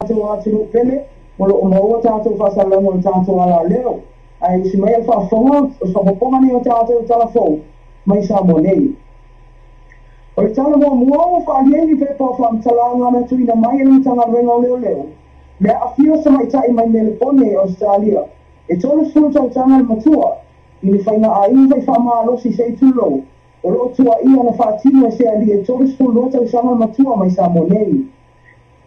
Tatou atunuu pele, o lo o maua tatou faasalalauga o le tatou alaleo. Ae usi mai le faafofoga, o se faaopoopoga lenei o tatou tala fou mai Samoa nei. O le tala muamua ua faaalia i ni pepa o faamatalaga na tuuina mai e le Matagaluega o Leoleo, le aafia o se tamaitai mai Melepone i Ausetalia, e 30 tausaga le matua, i le faiga aiga fai faamalosi se i tulou, o lo o tuuaia na faatino e se alii e 32 tausaga le matua mai Samoa nei.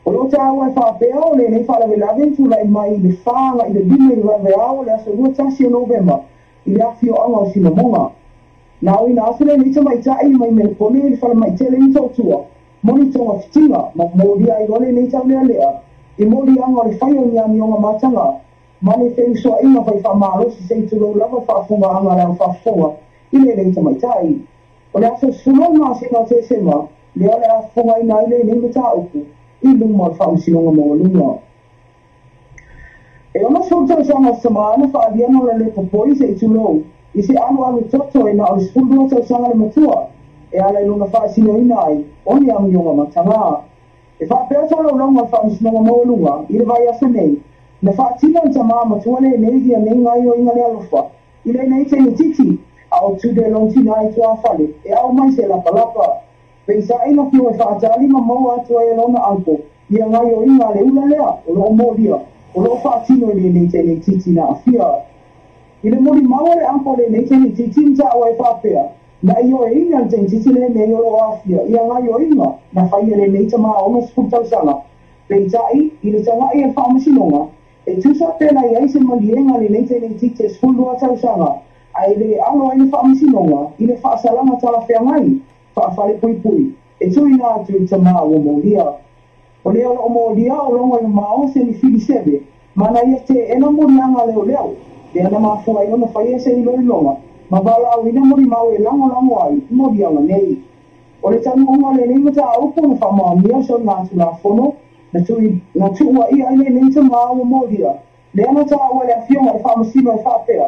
O lo o taua e faapea o lenei faalavelave na tulai mai i le 4 i le 5 i le vaveao o le aso 21 o Novema i le afioaga o Sinamoga. Na auina atu lenei tamaitai mai Melepone i le falemai tele i Motootua mo ni togafitiga ma molia ai loa lenei taulealea i moliaga o le fai o ni amioga mataga ma le feusoaiga fai faamalosi se i tulou lava faafofogaaga a le au faafofoga i lenei tamaitai. O le aso 10 o le masina o Tesema lea o le a fofogaina ai lenei mataupu i luma o le Faamasinoga Maualuga. E 60 tausaga se tama na faaalia ona le popoi se i tulou i se alualu toto e na o le 12 tausaga le matua e ala i lona faasinoina ai o ni amioga mataga. E faapea tolaulauga o le Faamasinoga Maualuga i le vaiaso nei, na faatino le tamā matua lenei ia nei gaoioiga le alofa i lenei teineitiiti a o tude lona tinā i tuafale e ao mai se lapalapa. Peitai na fiu e faatali ma maua atu ai e lona uncle ia gaoioiga a le ula lea o lo o molia o lo o faatino i lenei teineitiiti na aafia. I le molimau a le uncle lenei teineitiiti na taua e faapea, na ioeina le teineitiiti lenei o lo o aafia ia gaoioiga na faia lenei tamā 60 tausaga. Peitai, i le tagai e le Faamasinoga, e tusa pe na i ai se maliega lenei teineitiiti e 12 tausaga, ae le alo ai le Faamasinoga i le faasalaga talafeagai faafalepuipui e tuuina atu i tamā ua molia. O le o lo o molia o logo i mamao se ni filiseve, ma na ia teena moliaga leoleo, lea na mafua ai ona faia se iloiloga ma valaauina molimau e lagolago ai i moliaga nei. O le taunuuga o lenei mataupu na faamaonia le soligatulafono na tuuaia ai lenei tamā ua molia, lea na taua e le afioga i le Faamasino e faapea,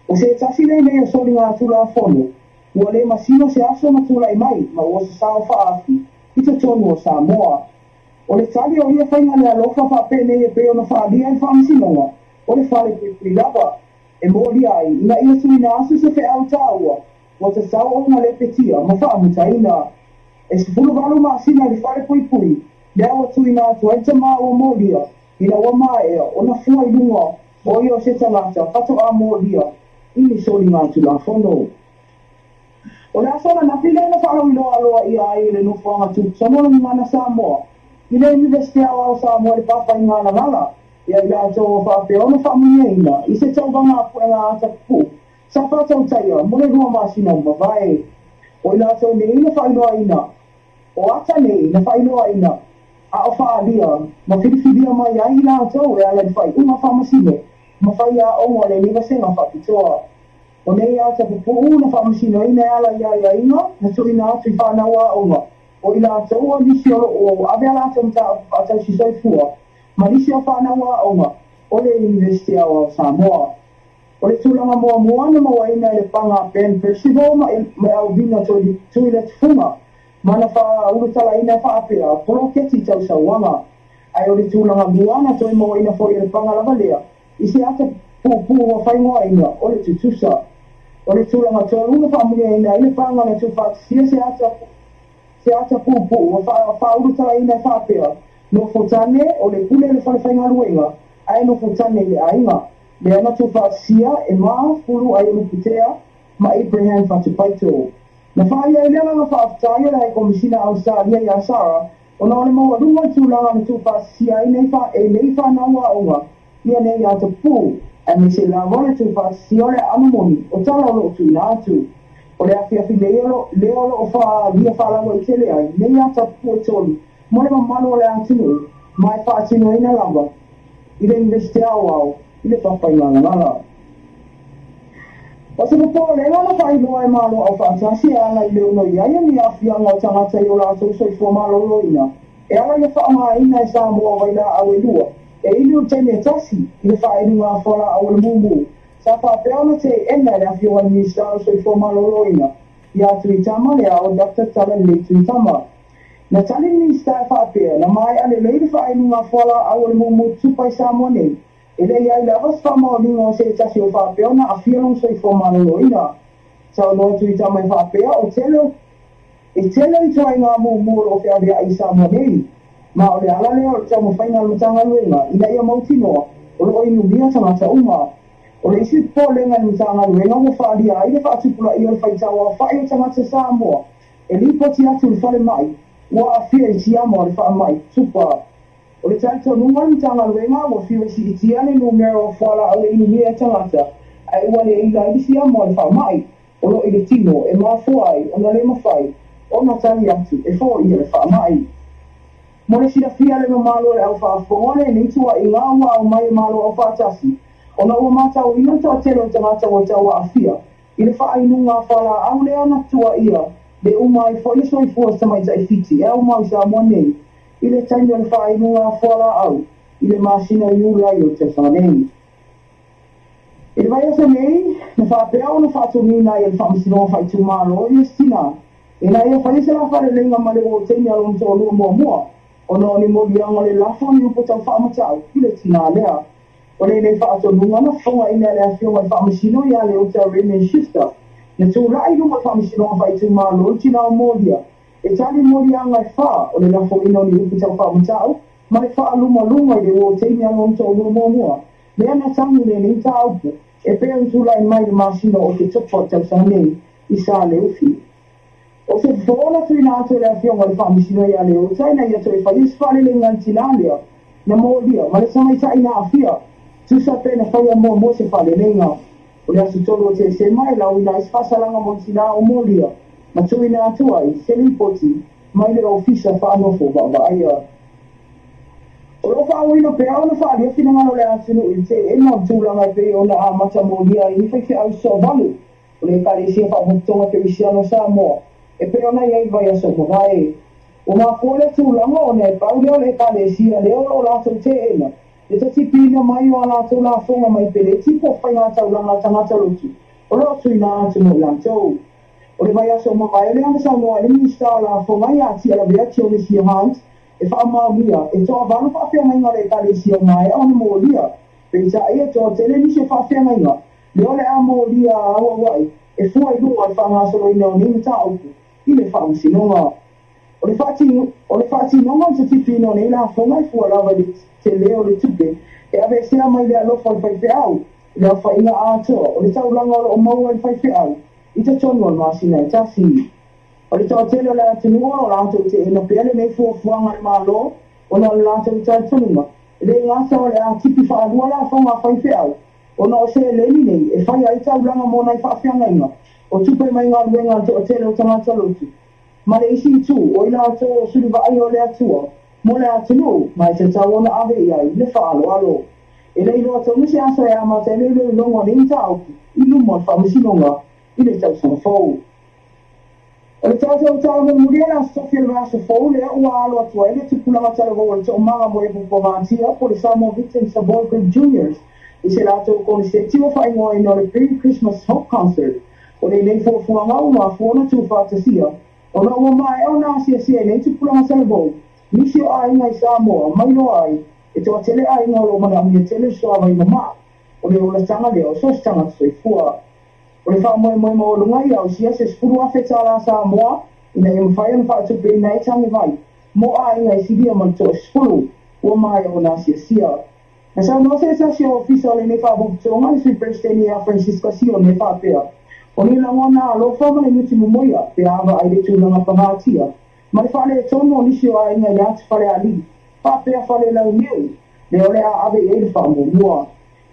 o se tasi lenei o soligatulafono ua le masino se aso na tulai mai ma ua sasao faaafi i totonu o Samoa. O le tali o ia faiga le alofa faapenei e pei ona faaalia i le Faamasinoga, o le falepuipui lava e molia ai ina ia tuuina atu se feau taua ua tatau ona lepetia ma faamutaina. E 18 masina i le falepuipui lea ua tuuina atu ai le tamā ua molia ina ua maea ona fua i luga o ia o se tagata faatoa molia i ni soligatulafono. O le aso ananafi lea na faalauiloa aloaia ai e le nofoaga tutotonu o le Gagana Samoa i le Iunivesite Aoao o Samoa le Papaigalagala ia i latou ua faapea ona faamanuiaina i se tauvaga a puega ata pupuu sa faatautaia mo le 2 masina ua mavae. O i latou nei na faailoaina, o ata nei na faailoaina a o faaalia ma filifilia mai ai i latou e ala i le faaiuga faamasino ma faiaoga o lenei vasega faapitoa. O nei ata pupuu na faamasinoina e ala i aiaiga na tuuina atu i fanau aoga o i latou o nisi o lo o ave a latou mataupu faatausi soifua ma nisi o fanau aoga o le Iunivesite Aoao o Samoa. O le tulaga muamua na mauaina e le paga Ben Percival ma Alvina Tuiletufuga ma na faaulutalaina e faapea poloketi tausauaga. Ae o le tulaga lua na toe mauaina foi e le paga lava lea i se ata puupuu ua faaigoaina o le tutusa. O le tulaga tolu na faamanuiaina ai le paga na tuufaatasia se ata puupuu ua faaulutalaina e faapea nofo tane o le pule o le falefaigaluega ae nofo tane i le aiga, lea na tuufaatasia e Ma Fulu Aiolupotea ma Abraham Fatupaito. Na faaalia ai le agaga faafetai o le High Komisina Ausetalia ia Sara ona o le maualuga o le tulaga na tuufaatasia ai nei e nei fanau aoga ia nei ata pupuu, aemaise lava o le tuufaatasia o le aano moni o tala o lo o tuuina atu. O le afiafi nei lea o lo o faaalia faalauaitele ai nei ata pupuu e tolu mo le mamalu o le atunuu ma e faatinoina lava i le Iunivesite Aoao i le Papaigalagala. O se popolega na faailoa e Malo Aufaatasi e ala i le ono i ai o ni aafiaga o tagata i o latou soifua malōlōina e ala i le faaaogaina e Samoa o vailaau e lua e inu i le taimi e tasi i le faailuga a fualaau o le mumu sa faapea ona teena e le afioga i le Minisita o le Soifua Malōlōina ia Tuitama le ao Dr. Talalelei Tuitama. Na tali le Minisita e faapea, na maea lelei le faainuga fualaau o le mumu tutupa i Samoa nei, e le i ai lava se faamaoniga o se tasi o faapea ona aafia lona soifua maloloina. Saunoa Tuitama e faapea, o tele e tele ituaiga mumu o lo o feaveai i Samoa nei, ma o le ala lea o le taumafaiga a le Matagaluega ina ia mautinoa o lo o inumia tagata uma. O le isi popolega i le Matagaluega ua faaalia ai le faatupulaia o le faitau aofai o tagata Samoa e lipoti atu i le falemai ua aafia i siama o le faamai tutupa. O le talitonuga o le Matagaluega ua fiu e siitia le numera o fualaau e inumia e tagata ae ua le ila ai le siama o le faamai o lo o i le tino e mafua ai ona le mafai ona tali atu e foia le faamai. Mo le silafia e le mamalu o le au faafofoga lenei tuuaiga ua aumai e Malo Aufaatasi ona ua matauina le toatele o tagata ua tauaafia i le faainuga fualaau lea na tuuaia le uma ai foi le soifua o se tamaitai Fiti e aumau i Samoa nei i le taimi o le faainuga fualaau i le masina o Iulai o le tausaga nei. I le vaiaso nei, na faapea ona faatonuina ai e le Faamasinoga Faaitumalo i le isi tina ina ia faia se la faaleleiga ma le uo teine a lona toalua muamua ona o ni moliaga o le lafo o ni upu tau faamatau i le tina lea. O lenei faatonuga na fofogaina e le afioga i le Faamasino ia Leota Raymond Schuster. Na tulai i luma o le Faamasinoga Faaitumalo le tina o molia e tali moliaga e fa o le lafoina o ni upu tau faamatau ma le faalumaluga i le uo teine a lona toalua muamua. Lea na tagi lenei mataupu e pei ona tulai mai le masina o Oketopa o le tausaga nei i Saleufi. O se fofo na tuuina atu e le afioga i le Faamasino ia Leota ina ia toe faia se faaleleiga i le tina lea na molia ma le tamaitai na aafia, tusa pe na faia muamua se faaleleiga. O le aso 3 o Tesema e lauina ai se faasalaga mo le tina o molia ma tuuina atu ai se lipoti mai le Ofisa Faanofo Vaavaaia. O lo o faaauauina pea ona faaalia finagalo o le atunuu i le teena o le tulaga e pei ona amata molia ai ni faifeau soavalu o le Ekalesia Faapotopotoga Kerisiano o Samoa e pei ona i ai le vaiaso ua mavae. Ua mafua lea tulaga ona e pau lea o le Ekalesia lea o lo o latou teena le tatipiina mai o a latou lafoga mai peleti po o faigataulaga a tagata lotu o lo o tuuina atu mo i latou. O le vaiaso ua mavae lea na saunoa ai le Minisita o Lafoga ia Tialavea Tionisia Hunt e faamaonia e toavalu faafeagaiga o le Ekalesia ua maea ona molia. Peitai e toatele nisi o faafeagaiga lea o le a molia auauai e fua i luga o le faagasoloina o nei mataupu i le Faamasinoga. O le faatinoga o le tatipiina o nei lafoga e fua lava i le tele o le tupe e aveesea mai le alofa o le faifeau i le aofaiga atoa o le taulaga o lo o maua e le faifeau i totonu o le masina e tasi. O le toatele o le atunuu o lo o latou teena pea lenei fuafuaga a le Malo ona o le latou talitonuga e le gata o le a tipi faalua lafoga a faifeau ona o seleni nei e faia ai taulaga mo nai faafeagaiga o tupe mai galuega a le toatele o tagata lotu. Ma le isi itu, o i latou o suli vaaia o le Atua mo le atunuu ma e tatau ona ave i ai le faaaloalo. E le iloa tonu se aso e amata ai le iloiloga o nei mataupu i luma o le Faamasinoga i le tausaga fou. O le tatou tala mulimuli o le Aso Tofi o le vaiaso fou lea ua alo atu ai le tupulaga talavou o le Toomaga mo Epo Pagatia po o le Samoa Victims Support Group Juniors i se latou koneseti ua faaigoaina o le Pre-Christmas Hope Concert. O lenei fuafuaga ua mafua ona tuufaatasia ona ua maea ona asiasia i nei tupulaga talavou nisi o aiga i Samoa ma iloa ai e toatele aiga o lo o manaomia tele le suavai mamaa o le olataga lea o so o se tagata soifua. O le faamoemoe maualuga ia ausia se $10,000 Samoa ina ia mafai ona faatupeina ai tagivai mo aiga e silia ma le 30 ua maea ona asiasia. Na saunoa se tasi o ofisa o lenei faapotopotoga le Sui Peresetene ia Francisca Sione e faapea, O ni lagona alofa ma le nuti momoia pe a vaai le tulaga pagatia ma le faaletonu o nisi o aiga i le atu Falealili faapea Falelauniu lea o le a ave i ai le faamuamua.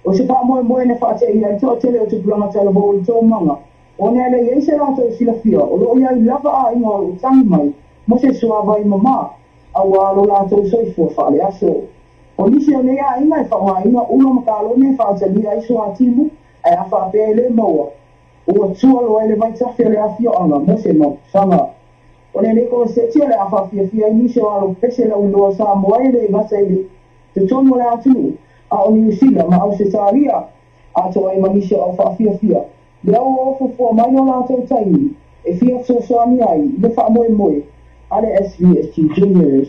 O se faamoemoe na faateia ai le toatele o tupulaga talavou o le toomaga ona e le i ai se latou silafia o lo o i ai lava aiga o lo o tagi mai mo se suavai mamā auā lo latou soifua faaleaso. O nisi o nei aiga e faaaogaina ula ma kalone e faatalia ai suatimu ae a faapea e le maua ua tua loa i le vaitafe o le afioaga mo se mapusaga. O lenei koneseti o le a faafiafia ai nisi o alo pese lauiloa o Samoa e le gata i le totonu o le atunuu a o Niu Sila ma Ausetalia atoa ai ma nisi o au faafiafia lea ua ofofoa mai lo latou taimi e fia fesoasoani ai i le faamoemoe a le SVSG Juniors.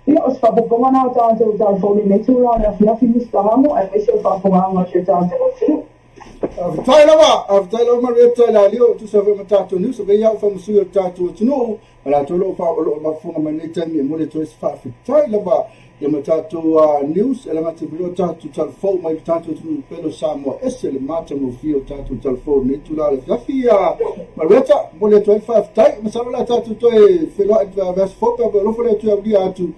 Ia, o se faaopoopoga lena o tatou Tala Fou i lenei itula o le afiafi Mister Lamo aemaise o le faafofogaaga a si o tatou atunuu. Faafetai lava, faafetai lava Marieta i le alio tusa foi ma tatou news, o vei au faamasui o le tatou atunuu, ma latou o lo o faafofoga mai nei taimi e momoli atu ai se faafetai lava ia ma tatou news e laga te o tatou Tala Fou mai le tatou atunuu pele o Samoa, ese le matagofie o tatou Tala Fou nei tula le afiafi. Marieta, momoli atu ai le faafetai, masalo la tatou toe feiloai vaiaso fou pe alofa le Atua aulia atu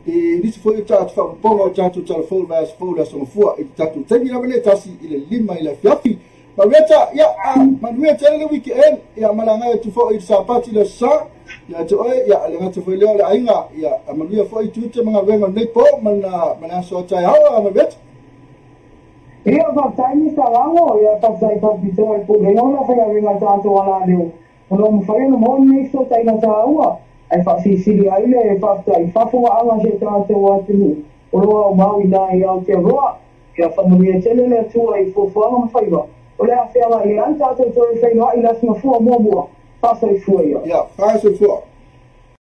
i nisi foi o tatou faaopoopoga o tatou Tala Fou vaiaso fou le aso Gafua i le tatou taimi lava nei 1:05 i le afiafi. Marieta, ia, manuia tele le weekend, ia malaga atu foi i le Sapati le sa, ia te oe, ia le gata foi lea o le aiga, ia manuia foi tiute ma galuega o lenei po ma le aso a taeao, Marieta. Ia, faafetai Mr. Lago, ia faafetai faapitoa i le pulega o le aufaigaluega a le tatou alaleo o lo o mafai ona maua lenei fesootaiga taua ae faasilisili ai le faafetai i faafofogaaga a si o tatou atunuu o lo o aumau i ina i Aotearoa. Ia faamanuia tele le Atua i fuafuaga ma faiva o le a feagai ai tatou toe feiloai i le aso Gafua muamua. Faasoifua ia. Ia, faasoifua.